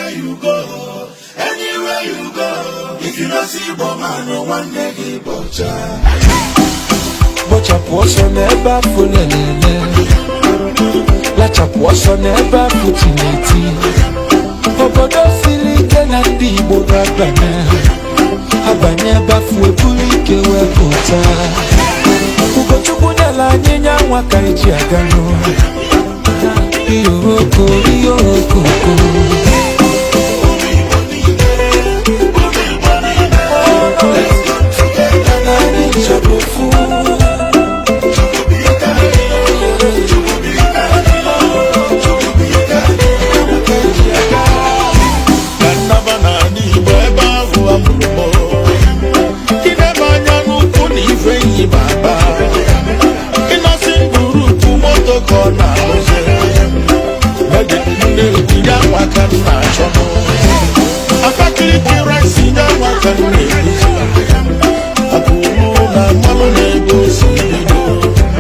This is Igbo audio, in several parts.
Anywhere you go, anywhere you go, if you no see Igbo man, nwanne gị bọcha. Bọchapụ ọsọ n'ebe afụ lelele, lachapụ ọsọ n'ebe afụ tineti. Obodo siri ike na ndị Igbo ga-abanye abanye ebe afụ eburu ike wee pụta. Ugochukwu nyere anyị nya nwa ka eji aga n'ụlọ. Ihe oko, ihe okoko. Ụmụ Igbo niile, ụmụ Igbo niile, let's come together. Na anyị chọrọ ofu. Chukwu bụ ike anyị, Chukwu bụ ike anyị, Chukwu bụ ike anyị. Ka nnaba n'ala Igbo ebe ahụ amụrụ m. Idebe anya n'ukwu na ife yi baba. Innoson Group moto ka ọ na-arụzi. Mede Nnewi ya nwa ka m na-achọ. Abakaliki rice ya nwa ka m na-eguzi. Akụrụ na mmanụ na-ego si bido.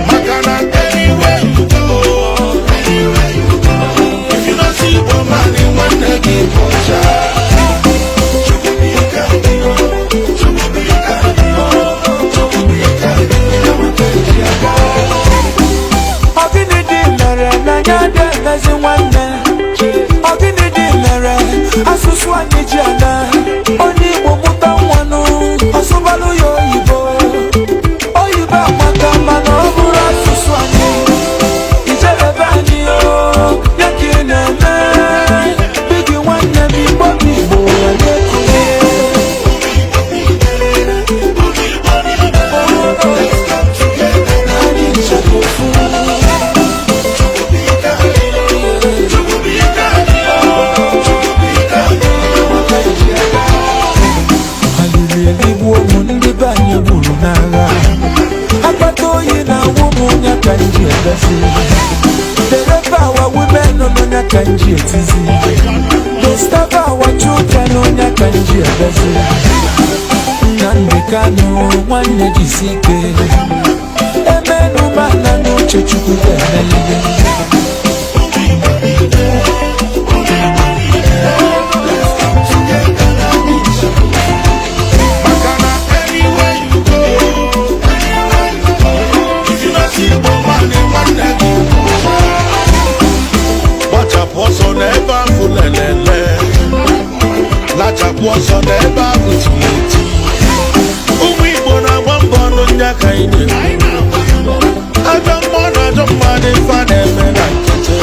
Maka na anywhere you go, anywhere you go, if you no see Igbo man, nwanne gị bụ ọcha. Chukwu bụ ike anyị, Chukwu bụ ike anyị, Chukwu bụ ike anyị, ya nweta eji aga. Ọ gịnị dị mere na anyị adị emezi nwanne? Ọ gịnị dị mere asụsụ anyị ji ana? Onye Igbo mụta nwanụ, ọsụbalụ ya oyibo. Oyibo amaka, mana ọ bụrụ asụsụ anyị. Ijerebe anyị o, ya ka ị na-eme. Bigi nwanne m, Igbo bụ Igbo, ya na-ekunye. Ụmụ Igbo niile, let's come together. Na anyị chọrọ ofu. Chukwu bụ ike anyị, Chukwu bụ ike anyị, Chukwu bụ ike anyị, ya nweta eji aga. Alili eligbuo ụmụ ndị be anyị gburu n'agha. Akpata oyi na-awụ m nya ka m ji ebezi. They rape our women nya ka m ji etizi. They starve our children nya ka m ji ebezi. Nnamdi Kanu, nwanne, jisi ike. Emenu mana n'uche Chukwu ga-emelele. Ụmụ Igbo niile, ụmụ Igbo niile, let's come together na anyị chọrọ ofu. Maka na anywhere you go, anywhere you go, if you no see Igbo man, nwanne gị bụ ọcha. Gbachapụ ọsọ n'ebe ahụ lelele, lachapụ ọsọ n'ebe ahụ tiri eti. Ụmụ Igbo na-agba mbọ ọnụ nya ka anyị na-ekwu. Ajọ mmụọ na ajọ mmadụ ife a na-eme na nkịtị.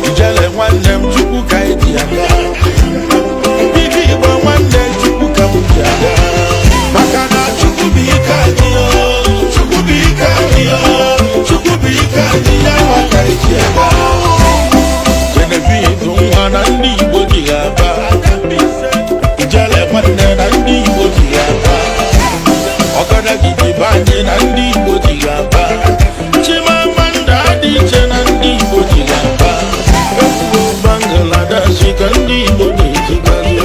Ijele nwanne m, Chukwu ka anyị ji aga. Ike Igbo nwanne, Chukwu ka m ji aga. Maka na Chukwu bụ ike anyị o, Chukwu bụ ike anyị o, Chukwu bụ ike anyị, ya nwa ka anyị ji aga. Genevieve nwa na ndị Igbo ji ya aba. Ijele nwanne na ndị Igbo ji ya aba. Ọgadagidi be anyị na ndị Igbo ji ya aba. Chimamanda Adichie na ndị Igbo ji ya aba. Ekwuo Bangladesh ka ndị Igbo na-ejigazi.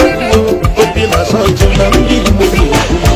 Ekwuo obi na South na ndị Igbo na-ekwu.